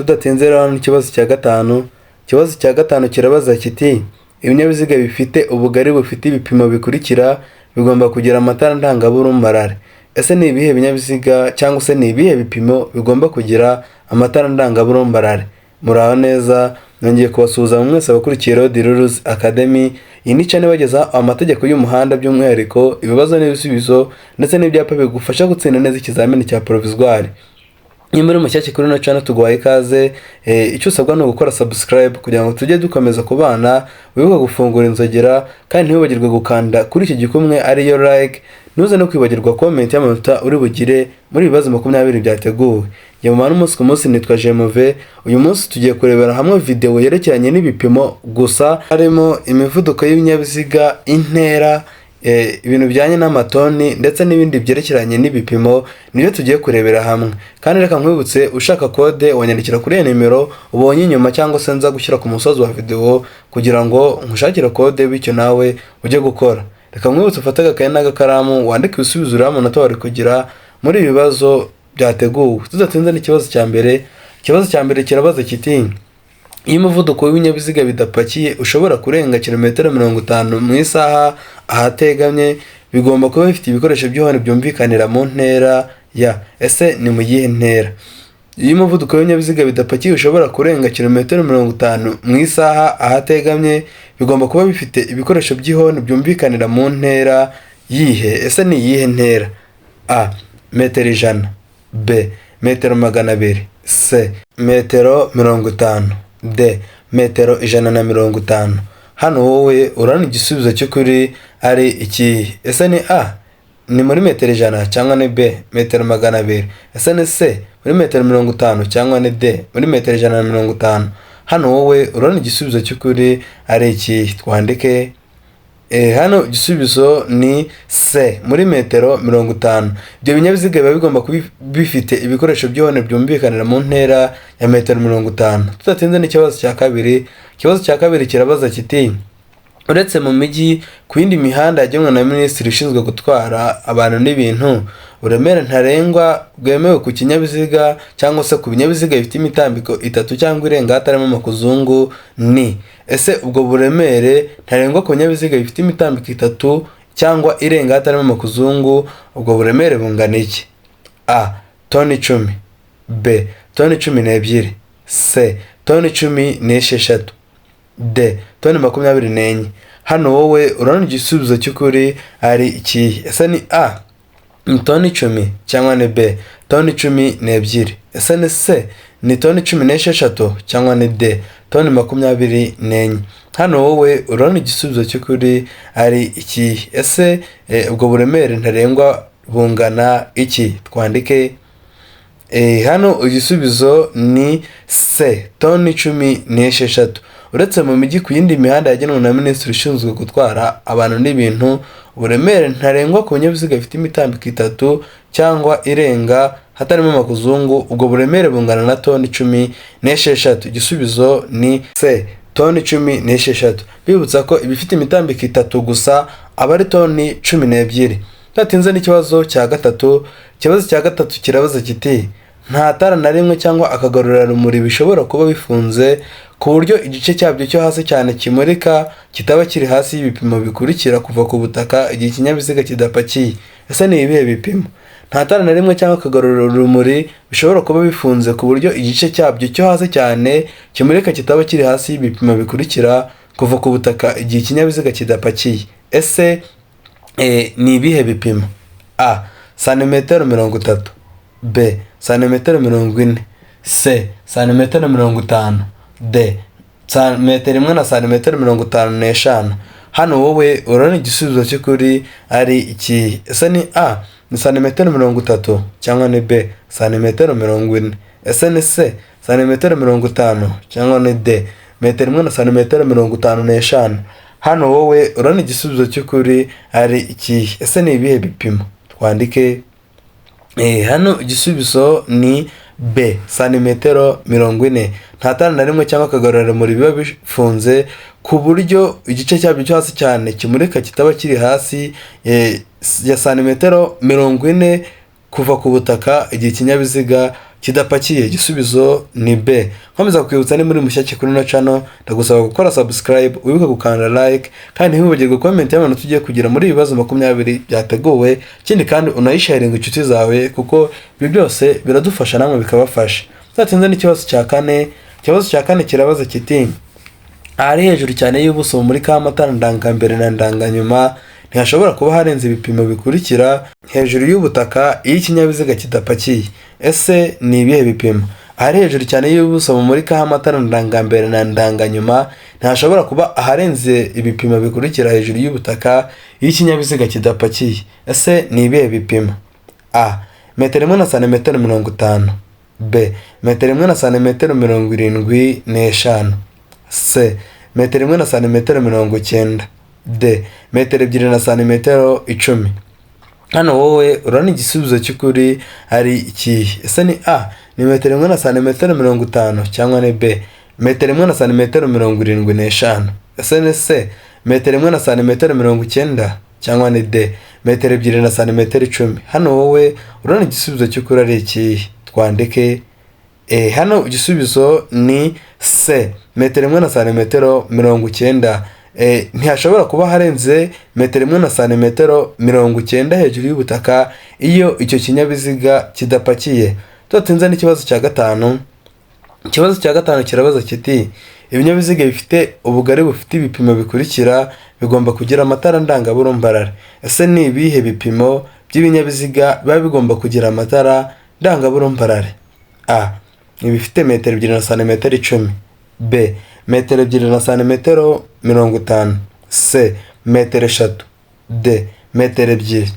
Tudatinze rero, hano ikibazo cya gatanu. Ikibazo cya gatanu kirabaza kiti: "Ibinyabiziga bifite ubugari bufite ibipimo bikurikira bigomba kugira amatara ndangaburumbarare." Ese ni ibihe binyabiziga cyangwa se ni ibihe bipimo bigomba kugira amatara ndangaburumbarare? Muraho neza, nongeye kubasuhuza mwese abakurikiye Road Rules Academy. Iyi ni channel ibagezaho amategeko y'umuhanda, by'umwihariko ibibazo n'ibisubizo ndetse n'ibyapa bigufasha gutsinda neza ikizamini cya provisoire. Niba uri mushyashya kuri ino channel, tuguhaye ikaze. Icyo usabwa ni ugukora subscribe kugira ngo tujye dukomeza kubana. Wibuke gufungura inzogera kandi ntiwibagirwe gukanda kuri iki gikumwe, ariyo like. Ntuze no kwibagirwa comment y'amanota uri bugire muri ibibazo 20 byateguwe. Njye mubana umunsi ku munsi nitwa Jemuve. Uyu munsi tugiye kurebera hamwe video yerekeranye n'ibipimo gusa, harimo imivuduko y'ibinyabiziga, intera, ibintu bijyanye n'amatoni ndetse n'ibindi byerekeranye n'ibipimo, nibyo tugiye kurebera hamwe. Kandi reka nkwibutse, ushaka code wanyandikira kuri iyo nimero ubonye inyuma cyangwa se nza gushyira ku musozi wa video kugira ngo nkushakire code, bityo nawe ujye gukora. Reka nkwibutse, ufate agakaye n'agakaramu, wandike ibisubizo, urebe amanota wari kugira muri ibi bibazo byateguwe. Tudatinze n'ikibazo cya mbere. Ikibazo cya mbere kirabaza kiti: "Iyo umuvuduko w'ibinyabiziga bidapakiye ushobora kurenga kilometero 50 mu isaha ahategamye, bigomba kuba bifite ibikoresho by'ihoni byumvikanira mu ntera ya." Ese ni mu yihe ntera? Iyo umuvuduko w'ibinyabiziga bidapakiye ushobora kurenga kilometero 50 mu isaha ahategamye, bigomba kuba bifite ibikoresho by'ihoni byumvikanira mu ntera yihe? Ese ni iyihe ntera? A, metero 100; B, metero 200; C, metero 50; D, metero 150. Hano wowe urabona igisubizo cy'ukuri ari ikihe? Ese ni A, ni muri metero 100, cyangwa ni B, metero 200? Ese ni C, muri metero 50, cyangwa ni D, muri metero 150? Hano wowe urabona igisubizo cy'ukuri ari iki? Twandike. Hano igisubizo ni C, muri metero 50. Ibyo binyabiziga biba bigomba kuba bifite ibikoresho by'ihoni byumvikanira mu ntera ya metero 50. Tudatinze n'ikibazo cya kabiri. Ikibazo cya kabiri kirabaza kiti: "Uretse mu mijyi, ku yindi mihanda yagenwe na minisitiri ushinzwe gutwara abantu n'ibintu, uburemere ntarengwa bwemewe ku kinyabiziga cyangwa se ku binyabiziga bifite imitambiko itatu cyangwa irenga hatarimo amakuzungu ni." Ese ubwo buremere ntarengwa ku binyabiziga bifite imitambiko itatu cyangwa irenga hatarimo amakuzungu, ubwo buremere bungana iki? A, toni 10; B, toni 12; C, toni 16; D, toni 24. Hano wowe urabona igisubizo cy'ukuri ari ikihe? Ese ni A, ni toni 10, cyangwa ni B, toni 12? Ese ni C, ni toni 16, cyangwa ni D, toni 24? Hano wowe urabona igisubizo cy'ukuri ari ikihe? Ese ubwo buremere ntarengwa bungana iki? Twandike. Hano igisubizo ni C, toni 16. Uretse mu mijyi, ku yindi mihanda yagenwe na minisitiri ushinzwe gutwara abantu n'ibintu, uburemere ntarengwa ku binyabiziga bifite imitambiko itatu cyangwa irenga hatarimo amakuzungu, ubwo buremere bungana na toni 16. Igisubizo ni C, toni 16. Bibutsa ko ibifite imitambiko itatu gusa aba ari toni 12. Tudatinze n'ikibazo cya gatatu. Ikibazo cya gatatu kirabaza kiti: "Nta tara na rimwe cyangwa akagarurarumuri bishobora kuba bifunze ku buryo igice cyabyo cyo hasi cyane kimurika kitaba kiri hasi y'ibipimo bikurikira kuva ku butaka igihe ikinyabiziga kidapakiye." Ese ni ibihe bipimo? Nta tara na rimwe cyangwa akagarurarumuri bishobora kuba bifunze ku buryo igice cyabyo cyo hasi cyane kimurika kitaba kiri hasi y'ibipimo bikurikira kuva ku butaka igihe ikinyabiziga kidapakiye. Ese ni ibihe bipimo? A, santimetero 30; B, santimetero 40; C, santimetero 50; D, metero 1 na santimetero 55. Hano wowe urabona igisubizo cy'ukuri ari iki? Ese ni A, ni santimetero 30, cyangwa ni B, santimetero 40? Ese ni C, santimetero 50, cyangwa ni D, metero 1 na santimetero 55? Hano wowe urabona igisubizo cy'ukuri ari ikihe? Ese ni ibihe bipimo? Twandike. Hano igisubizo ni B, santimetero 40. Nta tara na rimwe cyangwa akagarurarumuri biba bifunze ku buryo igice cyabyo cyo hasi cyane kimurika kitaba kiri hasi ya santimetero 40 kuva ku butaka igihe ikinyabiziga kidapakiye. Igisubizo ni B. Nkomeza kwibutsa, ni muri mushyashya kuri ino channel, ndagusaba gukora subscribe, wibuke gukanda like, kandi ntiwibagirwe comment y'amanota ugiye kugira muri ibi bibazo 20 byateguwe. Ikindi kandi unayisharinga inshuti zawe, kuko ibi byose biradufasha namwe bikabafasha. Tudatinze n'ikibazo cya kane. Ikibazo cya kane kirabaza kiti: ahari hejuru cyane y'ubuso bumurikaho amatara ndangambere na ndanganyuma ntihashobora kuba harenze ibipimo bikurikira hejuru y'ubutaka iyo ikinyabiziga kidapakiye. Ese ni ibihe bipimo? Ahari hejuru cyane y'ubuso bumurikaho amatara ndangambere na ndanganyuma ntihashobora kuba aharenze ibipimo bikurikira hejuru y'ubutaka iyo ikinyabiziga kidapakiye. Ese ni ibihe bipimo? A, metero 1 na santimetero 50. B, metero 1 na santimetero 75. C, metero 1 na santimetero 90. D, metero 2 na santimetero 10. Hano wowe urabona igisubizo cy'ukuri ari ikihe? Ese ni A, ni metero 1 na santimetero 50, cyangwa ni B, metero 1 na santimetero 75? Ese ni C, metero 1 na santimetero 90, cyangwa ni D, metero 2 na santimetero 10? Hano wowe urabona igisubizo cy'ukuri ari ikihe? Twandike. Hano igisubizo ni C, metero 1 na santimetero 90. Ntihashobora kuba harenze metero 1 na santimetero 90 hejuru y'ubutaka iyo icyo kinyabiziga kidapakiye. Tudatinze n'ikibazo cya gatanu. Ikibazo cya gatanu kirabaza kiti: ibinyabiziga bifite ubugari bufite ibipimo bikurikira bigomba kugira amatara ndangaburumbarare. Ese ni ibihe bipimo by'ibinyabiziga biba bigomba kugira amatara ndangaburumbarare? A, ibifite metero 2 na santimetero 10. B, metero 2 na santimetero 50. C, metero 3. D, metero 2.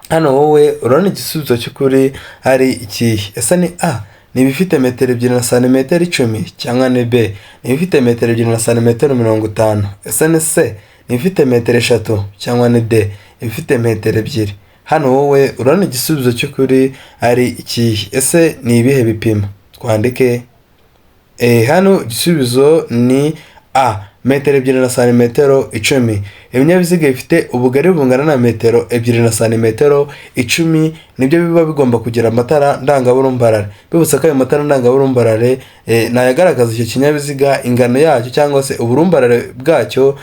Hano wowe urabona igisubizo cy'ukuri ari ikihe? Ese ni A, ni ibifite metero 2 na santimetero 10, cyangwa ni B, ni ibifite metero 2 na santimetero 50? Ese ni C, ni ibifite metero 3, cyangwa ni D, ibifite metero 2? Hano wowe urabona igisubizo cy'ukuri ari ikihe? Ese ni ibihe bipimo? Twandike. Hano igisubizo ni A, metero 2 na santimetero 10. Ibinyabiziga bifite ubugari bungana na metero 2 na santimetero 10 nibyo biba bigomba kugira amatara ndangaburumbarare. Bibutsa ko ayo matara ndangaburumbarare ni ayagaragaza icyo kinyabiziga, ingano yacyo cyangwa se uburumbarare bwacyo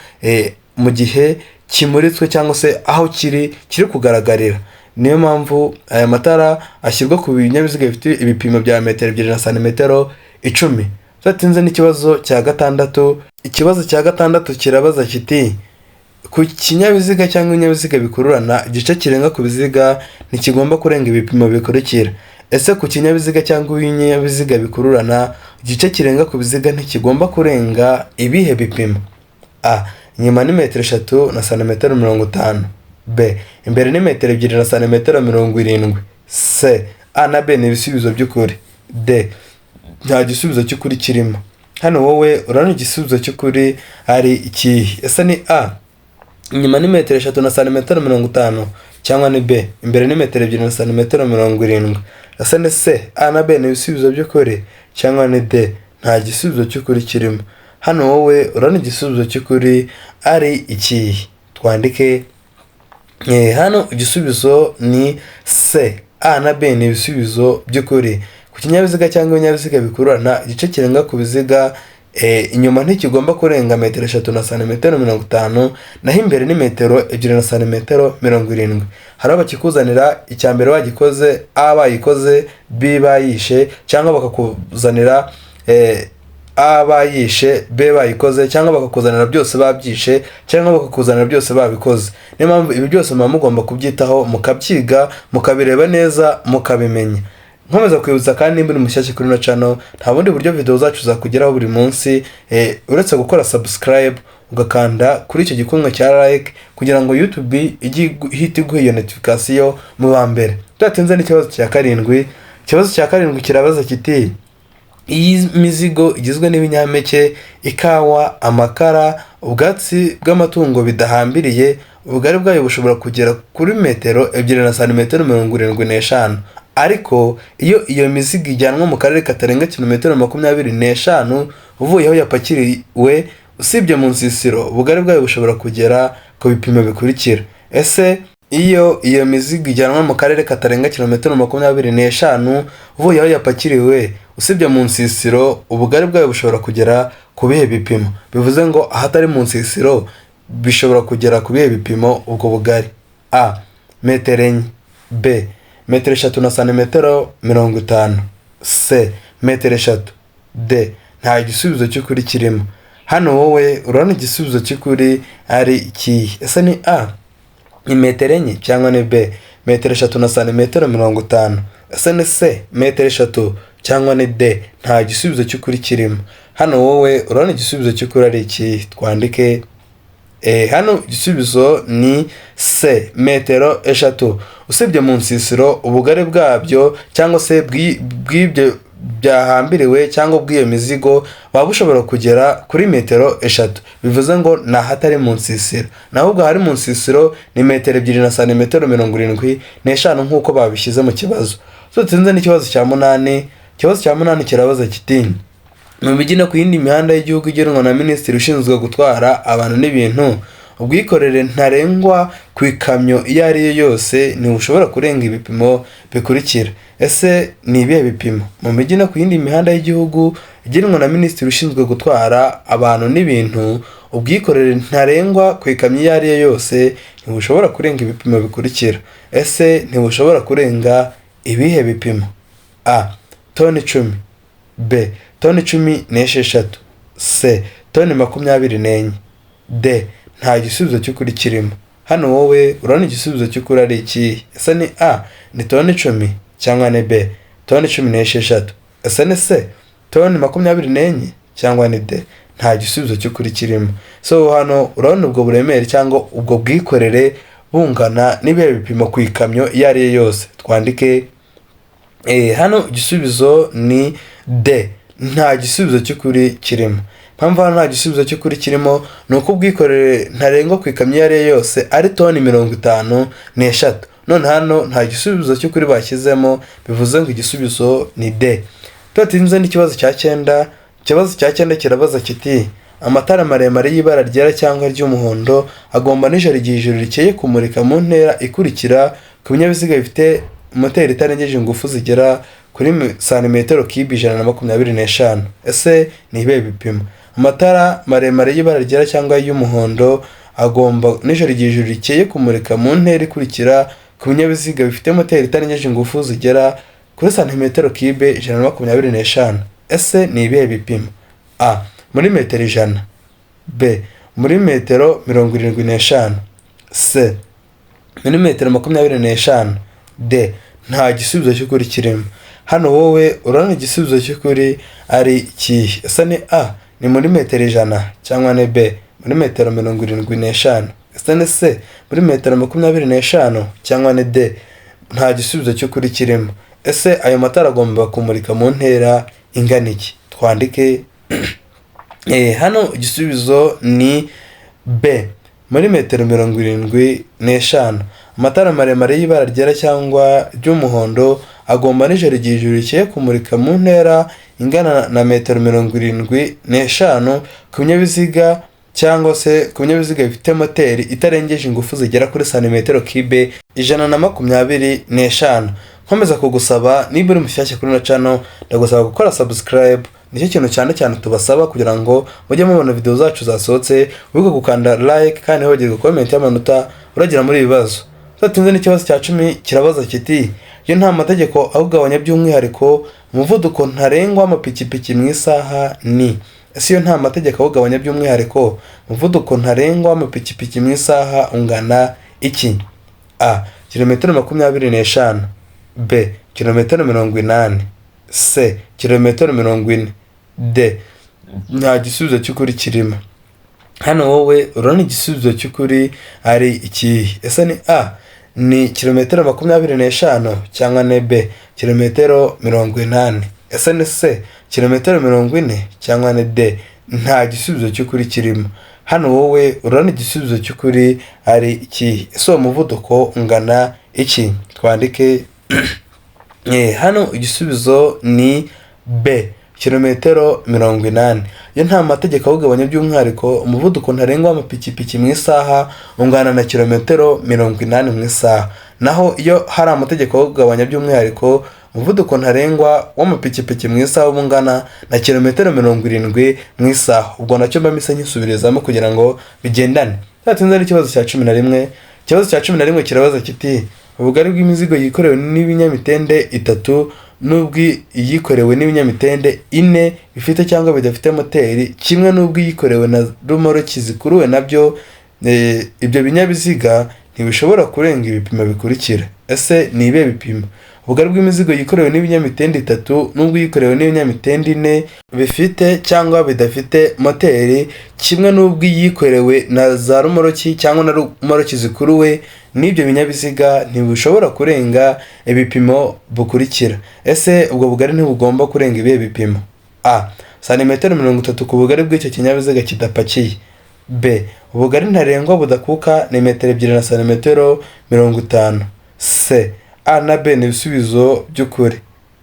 mu gihe kimuritswe cyangwa se aho kiri kugaragarira. Niyo mpamvu aya matara ashyirwa ku binyabiziga bifite ibipimo bya metero 2 na santimetero 10. Tudatinze n'ikibazo cya gatandatu. Ikibazo cya gatandatu kirabaza kiti: ku kinyabiziga cyangwa ibinyabiziga bikururana, igice kirenga ku biziga ntikigomba kurenga ibipimo bikurikira. Ese ku kinyabiziga cyangwa ibinyabiziga bikururana, igice kirenga ku biziga ntikigomba kurenga ibihe bipimo? A, inyuma ni metero 3 na santimetero 50. B, imbere ni metero 2 na santimetero 70. C, A na B ni ibisubizo by'ukuri. D, nta gisubizo cy'ukuri kirimo. Hano wowe urabona igisubizo cy'ukuri ari ikihe? Ese ni A, inyuma ni metero 3 na santimetero 50, cyangwa ni B, imbere ni metero 2 na santimetero 70? Ese ni C, A na B ni ibisubizo by'ukuri, cyangwa ni D, nta gisubizo cy'ukuri kirimo? Hano wowe urabona igisubizo cy'ukuri ari ikihe? Twandike. Hano igisubizo ni C, A na B ni ibisubizo by'ukuri. Ku kinyabiziga cyangwa ibinyabiziga bikururana, igice kirenga ku biziga inyuma ntikigomba kurenga metero 3 na santimetero 50, naho imbere ni metero 2 na santimetero 70. Hari aho bakikuzanira icya mbere bagikoze, A bayikoze, B bayishe, cyangwa bakakuzanira A bayishe, B bayikoze, cyangwa bakakuzanira byose babyishe, cyangwa bakakuzanira byose babikoze. Niyo mpamvu ibi byose muba mugomba kubyitaho, mukabyiga, mukabireba neza, mukabimenya. Nkomeza kwibutsa kandi, nimba uri mushyashya kuri ino channel, nta bundi buryo video zacu zakugeraho buri munsi uretse gukora subscribe, ugakanda kuri icyo gikumwe cya like, kugira ngo YouTube ijye ihita iguha iyo notification mu ba mbere. Tudatinze n'ikibazo cya karindwi. Ikibazo cya karindwi kirabaza kiti: iyi mizigo igizwe n'ibinyampeke, ikawa, amakara, ubwatsi bw'amatungo bidahambiriye, ubugari bwayo bushobora kugera kuri metero 2 na santimetero 75, ariko iyo iyo mizigo ijyanwa mu karere katarenga kilometero 25 uvuye aho yapakiriwe, usibye mu nsisiro, ubugari bwayo bushobora kugera ku bipimo bikurikira. Ese Iyo iyo mizigo ijyanwa mu karere katarenga kilometero 25 uvuye aho yapakiriwe, usibye mu nsisiro, ubugari bwayo bushobora kugera ku bihe bipimo? Bivuze ngo ahatari mu nsisiro bishobora kugera ku bihe bipimo ubwo bugari? A, metero 4, B, metero 3 na santimetero 50, C, metero 3, D, nta gisubizo cy'ukuri kirimo. Hano wowe urabona igisubizo cy'ukuri ari ikihe? Ese ni A, ni metero 4, cyangwa ni B, metero 3 na santimetero 50? Ese ni C, metero 3, cyangwa ni D, nta gisubizo cy'ukuri kirimo? Hano wowe urabona igisubizo cy'ukuri ari ikihe? Twandike. Hano igisubizo ni C, metero 3. Usibye mu nsisiro, ubugari bwabyo cyangwa se bw'ibyo byahambiriwe cyangwa bw'iyo mizigo buba bushobora kugera kuri metero 3. Bivuze ngo ni ahatari mu nsisiro. Naho ubwo ahari mu nsisiro ni metero 2 na santimetero 75 nk'uko babishyize mu kibazo. Tutinze n'ikibazo cya munani. Ikibazo cya munani kirabaza kiti: mu mijyi no ku yindi mihanda y'igihugu igenwa na minisitiri ushinzwe gutwara abantu n'ibintu, ubwikorere ntarengwa ku ikamyo iyo ari yo yose ntibushobora kurenga ibipimo bikurikira. Ese ni ibihe bipimo? Mu mijyi no ku yindi mihanda y'igihugu igenwa na minisitiri ushinzwe gutwara abantu n'ibintu, ubwikorere ntarengwa ku ikamyo iyo ari yo yose ntibushobora kurenga ibipimo bikurikira. Ese ntibushobora kurenga ibihe bipimo? A, toni 10, B, toni 16, C, toni 24, D, nta gisubizo cy'ukuri kirimo. Hano wowe urabona igisubizo cy'ukuri ari ikihe? Ese ni A, ni toni 10, cyangwa ni B, toni 16? Ese ni C, toni 24, cyangwa ni D, nta gisubizo cy'ukuri kirimo? So hano urabona ubwo buremere cyangwa ubwo bwikorere bungana n'ibihe bipimo ku ikamyo iyo ari yo yose? Twandike. Hano igisubizo ni D, nta gisubizo cy'ukuri kirimo. Impamvu hano nta gisubizo cy'ukuri kirimo ni uko ubwikorere ntarengwa ku ikamyo iyo ari yo yose ari toni 53. None hano nta gisubizo cy'ukuri bashyizemo, bivuze ngo igisubizo ni D. Tudatinze n'ikibazo cya cyenda. Ikibazo cya cyenda kirabaza kiti: amatara maremare y'ibara ryera cyangwa ry'umuhondo agomba nijoro igihe ijoro rikeye kumurika mu ntera ikurikira ku binyabiziga bifite moteri itarengeje ingufu zigera kuri santimetero kibe 125. Ese ni ibihe bipimo? Amatara maremare y'ibara ryera cyangwa y'umuhondo agomba nijoro igihe ijoro rikeye kumurika mu ntera ikurikira ku binyabiziga bifite moteri itarengeje ingufu zigera kuri santimetero kibe 125. Ese ni ibihe bipimo? A, muri metero 100, B, muri metero 75, C, muri metero 25, D, nta gisubizo cy'ukuri kirimo. Hano wowe urabona igisubizo cy'ukuri ari ikihe? Ese ni A, ni muri metero 100, cyangwa ni B, muri metero 75? Ese ni C, muri metero 25, cyangwa ni D, nta gisubizo cy'ukuri kirimo? Ese ayo matara agomba kumurika mu ntera ingana iki? Twandike. Hano igisubizo ni B, muri metero 75. Amatara maremare y'ibara ryera cyangwa ry'umuhondo agomba nijoro igihe ijoro rikeye kumurika mu ntera ingana na metero 75 ku binyabiziga cyangwa se ku binyabiziga bifite moteri itarengeje ingufu zigera kuri santimetero kibe 125. Nkomeza kugusaba, niba uri mushyashya kuri ino channel, ndagusaba gukora subscribe. Nicyo kintu cyane cyane tubasaba kugira ngo mujye mubona video zacu zasohotse. Wibuke gukanda like kandi ntiwibagirwe comment y'amanota uragira muri ibi bibazo. Tudatinze n'ikibazo cya 10 kirabaza kiti: iyo nta mategeko awugabanya by'umwihariko, umuvuduko ntarengwa w'amapikipiki mu isaha ni? Ese iyo nta mategeko awugabanya by'umwihariko, umuvuduko ntarengwa w'amapikipiki mu isaha ungana iki? A, kilometero 25, B, kilometero 80, C, kilometero 40, D, nta gisubizo cy'ukuri kirimo. Hano wowe urabona igisubizo cy'ukuri ari ikihe? Ese ni A, ni kilometero 25, cyangwa ni B, kilometero 80? Ese ni C, kilometero 40, cyangwa ni D, nta gisubizo cy'ukuri kirimo? Hano wowe urabona igisubizo cy'ukuri ari ikihe? Ese uwo muvuduko ungana iki? Twandike. Hano igisubizo ni B. Kilometero 80. Iyo nta mategeko awugabanya by'umwihariko, umuvuduko ntarengwa w'amapikipiki mu isaha ungana na kilometero 80 mu isaha. Naho iyo hari amategeko awugabanya by'umwihariko, umuvuduko ntarengwa w'amapikipiki mu isaha uba ungana na kilometero 70 mu isaha. Ubwo nacyo mba mpise nkisubirizamo kugira ngo bigendane. Tudatinze n'ikibazo cya 11. Ikibazo cya 11 kirabaza kiti: ubugari bw'imizigo yikorewe n'ibinyamitende itatu n'ubw'iyikorewe n'ibinyamitende ine bifite cyangwa bidafite moteri, kimwe n'ubw'iyikorewe na rumoroki zikuruwe nabyo, ibyo binyabiziga ntibishobora kurenga ibipimo bikurikira. Ese ni ibihe bipimo? Ubugari bw'imizigo yikorewe n'ibinyamitende itatu n'ubw'iyikorewe n'ibinyamitende ine bifite cyangwa bidafite moteri, kimwe n'ubw'iyikorewe na za rumoroki cyangwa na rumoroki zikuruwe n'ibyo binyabiziga, ntibishobora kurenga ibipimo bukurikira. Ese ubwo bugari ntibugomba kurenga ibihe bipimo? A. Santimetero 30 ku bugari bw'icyo kinyabiziga kidapakiye. B. Ubugari ntarengwa budakuka ni metero 2 na santimetero 50. C. A na B ni ibisubizo by'ukuri.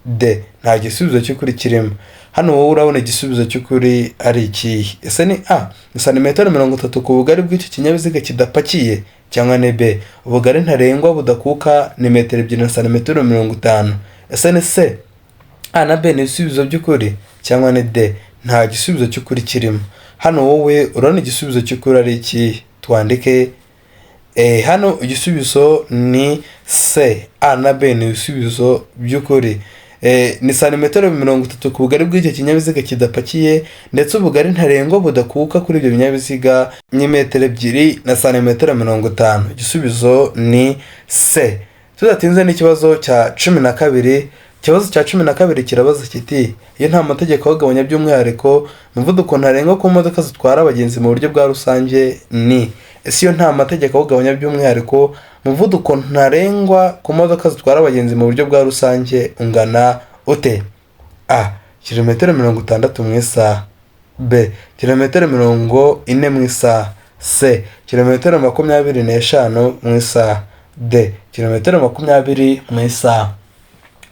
D. Nta gisubizo cy'ukuri kirimo. Hano wowe urabona igisubizo cy'ukuri ari ikihe? Ese ni A, ni santimetero 30 ku bugari bw'icyo kinyabiziga kidapakiye, cyangwa ni B, ubugari ntarengwa budakuka ni metero 2 na santimetero 50? Ese ni C, A na B ni ibisubizo by'ukuri, cyangwa ni D, nta gisubizo cy'ukuri kirimo? Hano wowe urabona igisubizo cy'ukuri ari ikihe? Twandike. Hano igisubizo ni C, A na B ni ibisubizo by'ukuri. Ni santimetero 30 ku bugari bw'icyo kinyabiziga kidapakiye, ndetse ubugari ntarengwa budakuka kuri ibyo binyabiziga ni metero 2 na santimetero 50. Igisubizo ni C. Tudatinze n'ikibazo cya 12. Ikibazo cya 12 kirabaza kiti: iyo nta mategeko awugabanya by'umwihariko, umuvuduko ntarengwa ku modoka zitwara abagenzi mu buryo bwa rusange ni? Ese iyo nta mategeko awugabanya by'umwihariko, umuvuduko ntarengwa ku modoka zitwara abagenzi mu buryo bwa rusange ungana ute? A. Kilometero 60 mu isaha. B. Kilometero 40 mu isaha. C. Kilometero 25 mu isaha. D. Kilometero 20 mu isaha.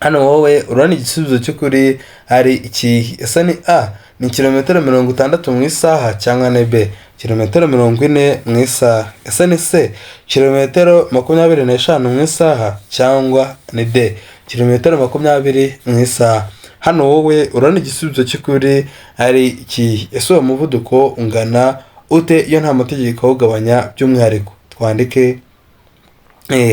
Hano wowe urabona igisubizo cy'ukuri ari ikihe? Ese ni A, ni kilometero 60 mu isaha, cyangwa ni B, kilometero 40 mu isaha? Ese ni C, kilometero 25 mu isaha, cyangwa ni D, kilometero 20 mu isaha? Hano wowe urabona igisubizo cy'ukuri ari ikihe? Ese uwo muvuduko ungana ute iyo nta mategeko awugabanya by'umwihariko? Twandike.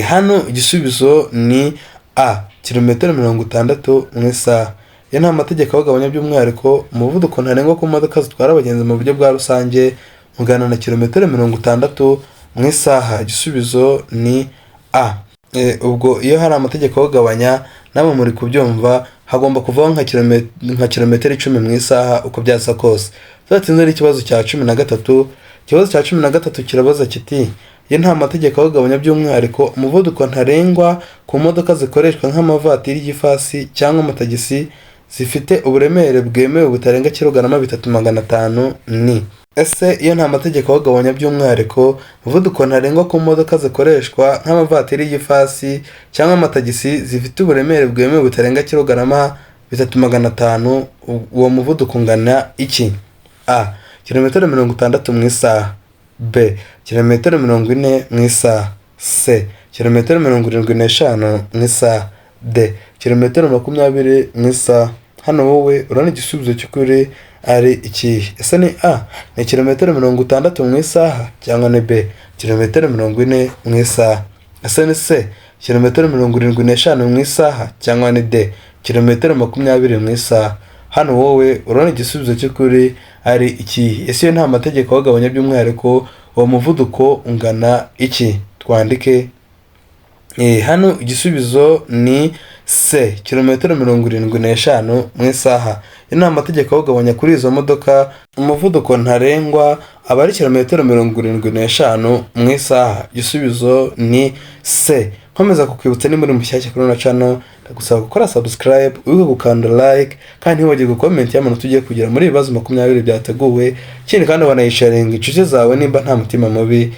Hano igisubizo ni A, kilometero 60 mu isaha. Iyo nta mategeko awugabanya by'umwihariko, umuvuduko ntarengwa ku modoka zitwara abagenzi mu buryo bwa rusange ungana na kilometero 60 mu isaha. Igisubizo ni A. Ubwo iyo hari amategeko awugabanya, namwe muri kubyumva, hagomba kuvaho nka kilometero 10 mu isaha uko byasa kose. Tudatinze n'ikibazo cya 13. Ikibazo cya 13 kirabaza kiti: iyo nta mategeko awugabanya by'umwihariko, umuvuduko ntarengwa ku modoka zikoreshwa nk'amavatiri y'ifasi cyangwa amatagisi zifite uburemere bwemewe butarenga kilogarama 3,500 ni? Ese iyo nta mategeko awugabanya by'umwihariko, umuvuduko ntarengwa ku modoka zikoreshwa nk'amavatiri y'ifasi cyangwa amatagisi zifite uburemere bwemewe butarenga kilogarama 3,500, uwo muvuduko ungana iki? A. Kilometero 60 mu isaha. B. Kilometero 40 mu isaha. C. Kilometero 75 mu isaha. D. Kilometero 20 mu isaha. Hano wowe urabona igisubizo cy'ukuri ari ikihe? Ese ni A, ni kilometero 60 mu isaha, cyangwa ni B, kilometero 40 mu isaha? Ese ni C, kilometero 75 mu isaha, cyangwa ni D, kilometero 20 mu isaha? Hano wowe urabona igisubizo cy'ukuri ari ikihe? Ese iyo nta mategeko awugabanya by'umwihariko, uwo muvuduko ungana iki? Twandike. Hano igisubizo ni C, kilometero 75 mu isaha. Iyo nta mategeko awugabanya kuri izo modoka, umuvuduko ntarengwa aba ari kilometero 75 mu isaha. Igisubizo ni C. Nkomeza kukwibutsa, niba uri mushyashya kuri ino channel, ndagusaba gukora subscribe, wibuke gukanda like, kandi ntiwibagirwe comment y'amanota ugiye kugira muri ibibazo 20 byateguwe. Ikindi kandi wanayisharinga inshuti zawe nimba nta mutima mubi,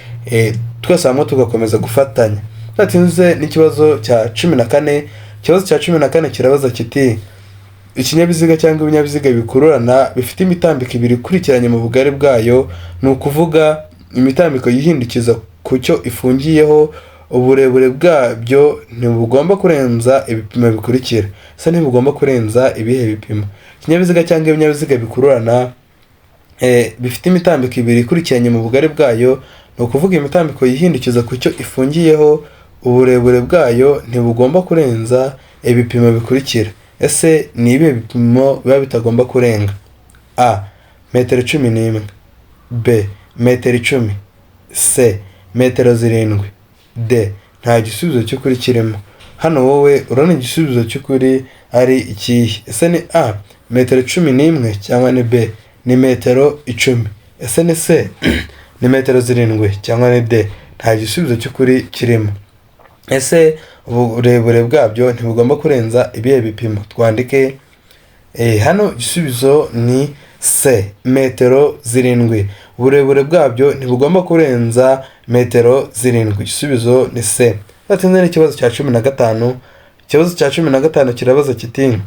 twese hamwe tugakomeza gufatanya. Tudatinze n'ikibazo cya 14. Ikibazo cya 14 kirabaza kiti: Ikinyabiziga cyangwa ibinyabiziga bikururana bifite imitambiko ibiri ikurikiranye mu bugari bwayo, ni ukuvuga imitambiko yihindukiza ku cyo ifungiyeho, uburebure bwabyo ntibugomba kurenza ibipimo bikurikira. Ese ntibugomba kurenza ibihe bipimo? Ikinyabiziga cyangwa ibinyabiziga bikururana bifite imitambiko ibiri ikurikiranye mu bugari bwayo, ni ukuvuga imitambiko yihindukiza ku cyo ifungiyeho, uburebure bwayo ntibugomba kurenza ibipimo bikurikira. Ese ni ibihe bipimo biba bitagomba kurenga? A. Metero 11, B. Metero 10, C. Metero 7, D. Nta gisubizo cy'ukuri kirimo. Hano wowe urabona igisubizo cy'ukuri ari ikihe? Ese ni A. Metero 11 cyangwa ni B. Ni metero 10? Ese ni C. Ni metero 7 cyangwa ni D? Nta gisubizo cy'ukuri kirimo. Ese uburebure bwabyo ntibugomba kurenza ibihe bipimo? Twandike. Hano igisubizo ni C. Metero 7. Uburebure bwabyo ntibugomba kurenza metero 7. Igisubizo ni C. Tudatinze n'ikibazo cya 15. Ikibazo cya 15 kirabaza kiti: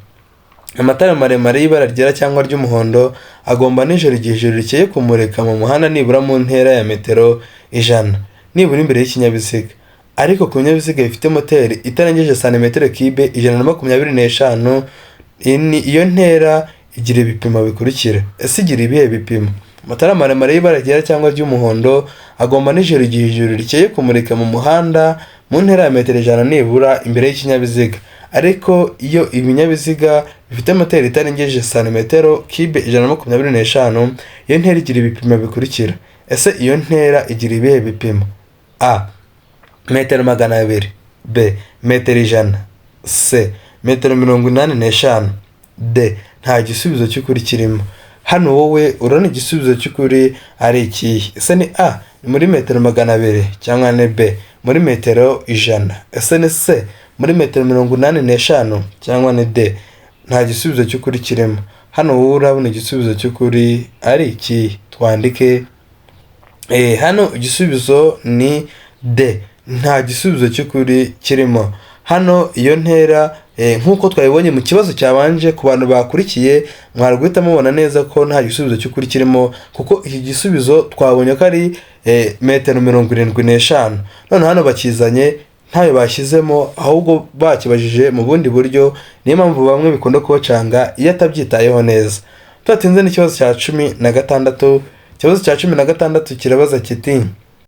amatara maremare y'ibara ryera cyangwa ry'umuhondo agomba nijoro igihe ijoro rikeye kumurika mu muhanda nibura mu ntera ya metero 100 nibura imbere y'ikinyabiziga. Ariko ku binyabiziga bifite moteri itarengeje santimetero kibe 125, iyo ntera igira ibipimo bikurikira. Ese igira ibihe bipimo? Amatara maremare y'ibara ryera cyangwa ry'umuhondo agomba nijoro igihe ijoro rikeye kumurika mu muhanda mu ntera ya metero 100 nibura imbere y'ikinyabiziga. Ariko iyo ibinyabiziga bifite moteri itarengeje santimetero kibe 125, iyo ntera igira ibipimo bikurikira. Ese iyo ntera igira ibihe bipimo? A. Metero 200, B. Metero 100, C. Metero 85, D. Nta gisubizo cy'ukuri kirimo. Hano wowe urabona igisubizo cy'ukuri ari ikihe? Ese ni A. Ni muri metero 200 cyangwa ni B. Muri metero 100? Ese ni C. Muri metero 85 cyangwa ni D? Nta gisubizo cy'ukuri kirimo. Hano wowe urabona igisubizo cy'ukuri ari ikihe? Twandike. Hano igisubizo ni D. Nta gisubizo cy'ukuri kirimo. Hano iyo ntera nk'uko twabibonye mu kibazo cyabanje, ku bantu bakurikiye mwari guhita mubona neza ko nta gisubizo cy'ukuri kirimo, kuko iki gisubizo twabonye ko ari metero 75. None hano bakizanye ntayo bashyizemo, ahubwo bakibajije mu bundi buryo. Niyo mpamvu bamwe bikunda kubacanga iyo atabyitayeho neza. Tudatinze n'ikibazo cya 16. Ikibazo cya 16 kirabaza kiti: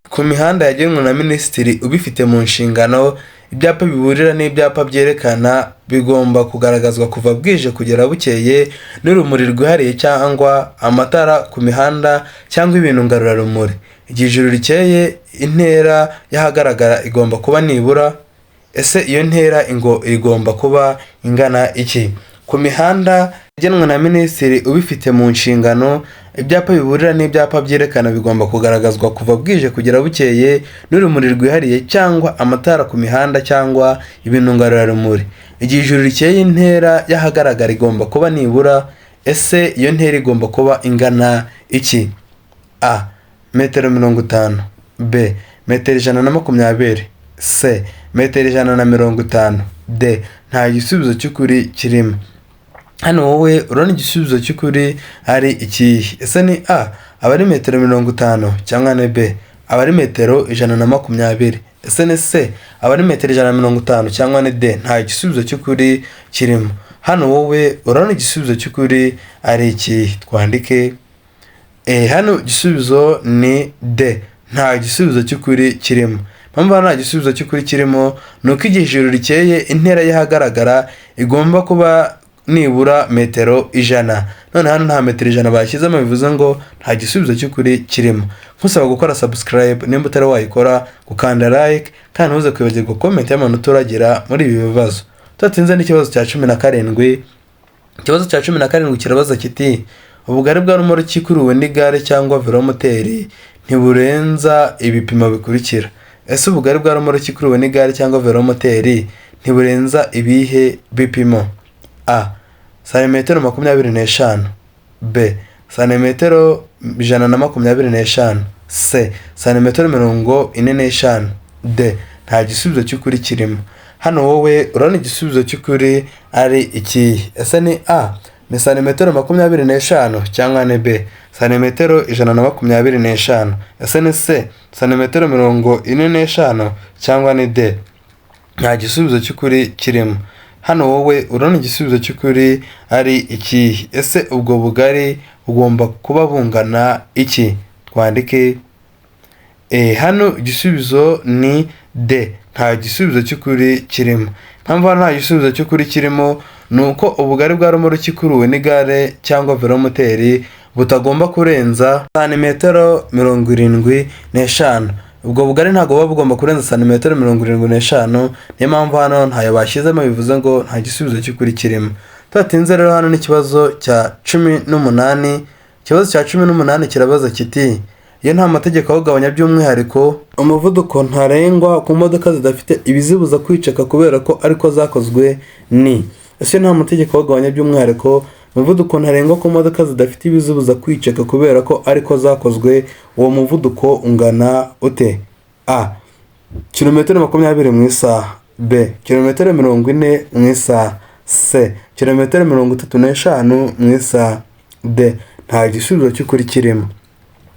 ku mihanda yagenwe na minisitiri ubifite mu nshingano, ibyapa biburira n'ibyapa byerekana bigomba kugaragazwa kuva bwije kugera bukeye n'urumuri rwihariye cyangwa amatara ku mihanda cyangwa ibintu ngarurarumuri. Igihe ijoro rikeye, intera y'ahagaragara igomba kuba nibura. Ese iyo ntera igomba kuba ingana iki? Ku mihanda yagenwe na minisitiri ubifite mu nshingano, ibyapa biburira n'ibyapa byerekana bigomba kugaragazwa kuva bwije kugera bukeye n'urumuri rwihariye cyangwa amatara ku mihanda cyangwa ibintu ngarurarumuri. Igihe ijoro rikeye, intera y'ahagaragara igomba kuba nibura. Ese iyo ntera igomba kuba ingana iki? A. Metero 50, B. Metero 120, C. Metero 150, D. Nta gisubizo cy'ukuri kirimo. Hano wowe urabona igisubizo cy'ukuri ari ikihe? Ese ni A. Aba ari metero 50 cyangwa ni B. Aba ari metero 120? Ese ni C. Aba ari metero 150 cyangwa ni D? Nta gisubizo cy'ukuri kirimo. Hano wowe urabona igisubizo cy'ukuri ari ikihe? Twandike. Hano igisubizo ni D. Nta gisubizo cy'ukuri kirimo. Impamvu hano nta gisubizo cy'ukuri kirimo ni uko igihe ijoro rikeye intera y'ahagaragara igomba kuba nibura metero 100. None hano nta metero 100 bashyizemo, bivuze ngo nta gisubizo cy'ukuri kirimo. Nkusaba gukora subscribe nimba utari wayikora, gukanda like, kandi ntuze kwibagirwa comment y'amanota uragira muri ibi bibazo. Tudatinze n'ikibazo cya 17. Ikibazo cya 17 kirabaza kiti: ubugari bwa romoruki ikuruwe n'igare cyangwa velomoteri ntiburenza ibipimo bikurikira. Ese ubugari bwa romoruki ikuruwe n'igare cyangwa velomoteri ntiburenza ibihe bipimo? A. Santimetero 25, B. Santimetero 125, C. Santimetero 45, D. Nta gisubizo cy'ukuri kirimo. Hano wowe urabona igisubizo cy'ukuri ari ikihe? Ese ni A ni santimetero 25 cyangwa ni B santimetero 125? Ese ni C santimetero 45 cyangwa ni D? Nta gisubizo cy'ukuri kirimo. Hano wowe urabona igisubizo cy'ukuri ari ikihe? Ese ubwo bugari bugomba kuba bungana iki? Twandike. Hano igisubizo ni D, nta gisubizo cy'ukuri kirimo. Impamvu hano nta gisubizo cy'ukuri kirimo ni uko ubugari bwa romoruki ikuruwe n'igare cyangwa velomoteri butagomba kurenza santimetero 75. Ubwo bugari ntabwo buba bugomba kurenza santimetero 75, niyo mpamvu hano ntayo bashyizemo, bivuze ngo nta gisubizo cy'ukuri kirimo. Tudatinze rero, hano n'ikibazo cya 18. Ikibazo cya 18 kirabaza kiti: iyo nta mategeko awugabanya by'umwihariko, umuvuduko ntarengwa ku modoka zidafite ibizibuza kwiceka kubera ko ariko zakozwe ni? Ese nta mategeko awugabanya by'umwihariko, umuvuduko ntarengwa ku modoka zidafite ibizibuza kwiceka kubera ko ariko zakozwe, uwo muvuduko ungana ute? A kilometero 20 mu isaha, B kilometero 40 mu isaha, C kilometero 35 mu isaha, D nta gisubizo cy'ukuri kirimo.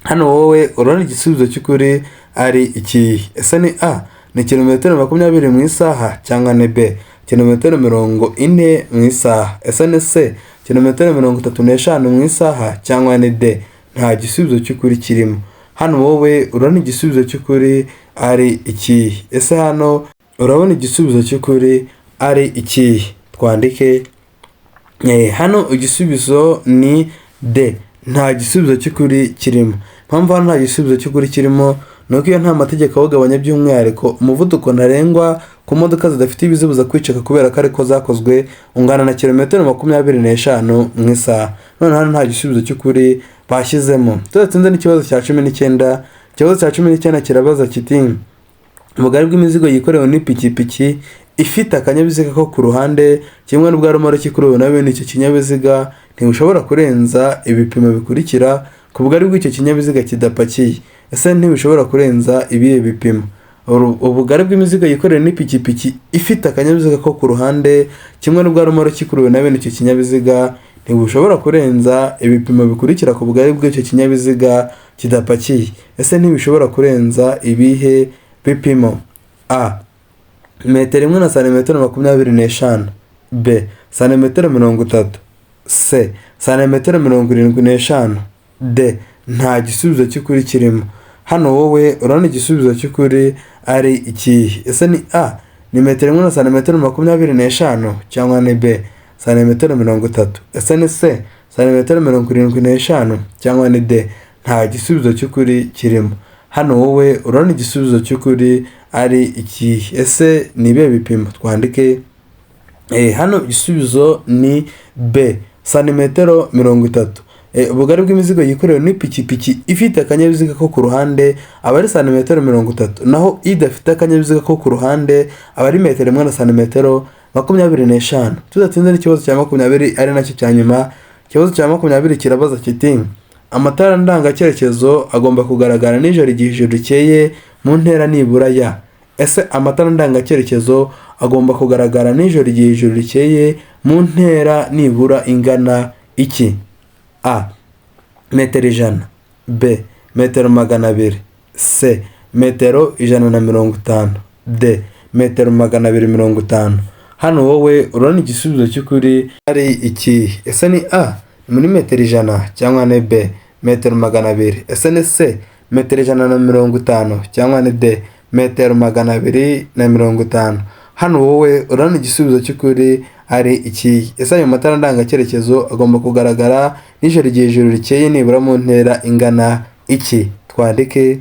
Hano wowe urabona igisubizo cy'ukuri ari ikihe? Ese ni A ni kilometero 20 mu isaha cyangwa ni B kilometero 40 mu isaha? Ese ni C kilometero 35 mu isaha cyangwa ni D nta gisubizo cy'ukuri kirimo? Hano wowe urabona igisubizo cy'ukuri ari ikihe? Ese hano urabona igisubizo cy'ukuri ari ikihe? Twandike. Hano igisubizo ni D, nta gisubizo cy'ukuri kirimo. Impamvu hano nta gisubizo cy'ukuri kirimo ni uko iyo nta mategeko awugabanya by'umwihariko, umuvuduko ntarengwa ku modoka zidafite ibizibuza kwiceka kubera ko ariko zakozwe ungana na kilometero 25 mu isaha. None hano nta gisubizo cy'ukuri bashyizemo. Tudatinze n'ikibazo cya 19. Ikibazo cya 19 kirabaza kiti: ubugari bw'imizigo yikorewe n'ipikipiki ifite akanyabiziga ko ku ruhande kimwe n'ubwa romoruki ikuruwe na bene icyo kinyabiziga ntibushobora kurenza ibipimo bikurikira ku bugari bw'icyo kinyabiziga kidapakiye. Ese ntibishobora kurenza ibihe bipimo? Ubugari bw'imizigo yikorewe n'ipikipiki ifite akanyabiziga ko ku ruhande kimwe n'ubwa romoruki ikuruwe na bene icyo kinyabiziga ntibushobora kurenza ibipimo bikurikira ku bugari bw'icyo kinyabiziga kidapakiye. Ese ntibishobora kurenza ibihe bipimo? A metero 1 na santimetero 25, B santimetero 30, C santimetero 75, D nta gisubizo cy'ukuri kirimo. Hano wowe urabona igisubizo cy'ukuri ari ikihe? Ese ni A ni metero 1 na santimetero 25 cyangwa ni B santimetero 30? Ese ni C santimetero 75 cyangwa ni D nta gisubizo cy'ukuri kirimo? Hano wowe urabona igisubizo cy'ukuri ari ikihe? Ese ni ibihe bipimo? Twandike. Hano igisubizo ni B santimetero 30. Ubugari bw'imizigo yikorewe n'ipikipiki ifite akanyabiziga ko ku ruhande aba ari santimetero 30, naho idafite akanyabiziga ko ku ruhande aba ari metero 1 na santimetero 25. Tudatinze n'ikibazo cya 20 ari nacyo cya nyuma. Ikibazo cya 20 kirabaza kiti: amatara ndangacyerekezo agomba kugaragara nijoro igihe ijoro rikeye mu ntera nibura ya? Ese amatara ndangacyerekezo agomba kugaragara nijoro igihe ijoro rikeye mu ntera nibura ingana iki? A metero 100, B metero 200, C metero 150, D metero 250. Hano wowe urabona igisubizo cy'ukuri ari ikihe? Ese ni A ni muri metero 100 cyangwa ni B metero 200? Ese ni C metero 150 cyangwa ni D metero 250? Hano wowe urabona igisubizo cy'ukuri ari ikihe? Ese ayo matara ndangacyerekezo agomba kugaragara nijoro igihe ijoro rikeye nibura mu ntera ingana iki? Twandike.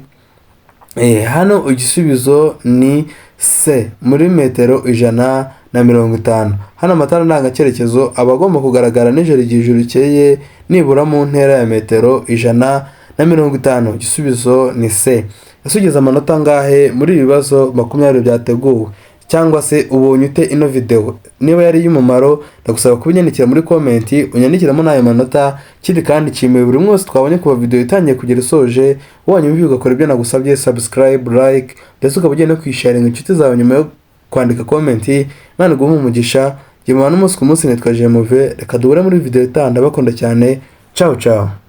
Hano igisubizo ni C muri metero 150. Hano amatara ndangacyerekezo aba agomba kugaragara nijoro igihe ijoro rikeye nibura mu ntera ya metero 150. Igisubizo ni C. Ese ugeze amanota angahe muri ibi bibazo 20 byateguwe? Cyangwa se ubonye ute ino video? Niba yari iy'umumaro, ndagusaba kubinyandikira muri comment, unyandikiramo n'ayo manota. Ikindi kandi nshimiye buri umwe wese twabonye kuva video itangiye kugera isoje. Wanyuma ugakora ibyo nagusabye: subscribe, like, ndetse ukaba ugiye no kuyisharinga inshuti zawe nyuma yo kwandika comment. Imana iguhe umugisha. Jye mubana umunsi ku munsi nitwa Jemuve. Reka duhure muri video itaha. Ndabakunda cyane. Ciao ciao.